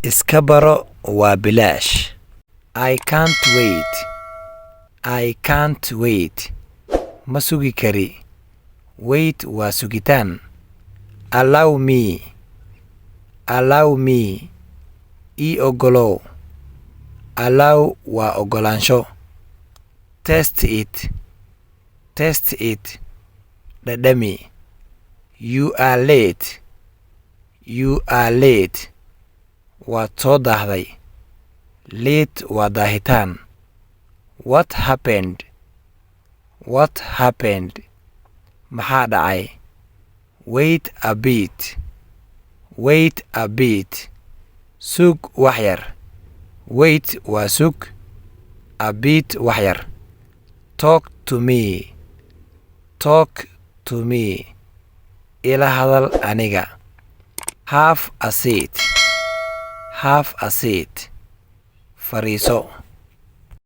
Iska baro, waa bilaash. I can't wait. I can't wait. Ma sugi kari. Wait waa sugitaan. Allow me. Allow me. Ii oggolow. Allow waa oggolaansho. Taste it. Taste it. Dhadhami. You are late. You are late. Waad soo daahday. Late waa daahitaan. What happened? What happened? Maxaa dhacay? Wait a bit. Wait a bit. Sug wax yar. Wait waa sug. A bit, wax yar. Talk to me. Talk to me. Ila hadal aniga. Have a seat. Have a seat. Fariiso.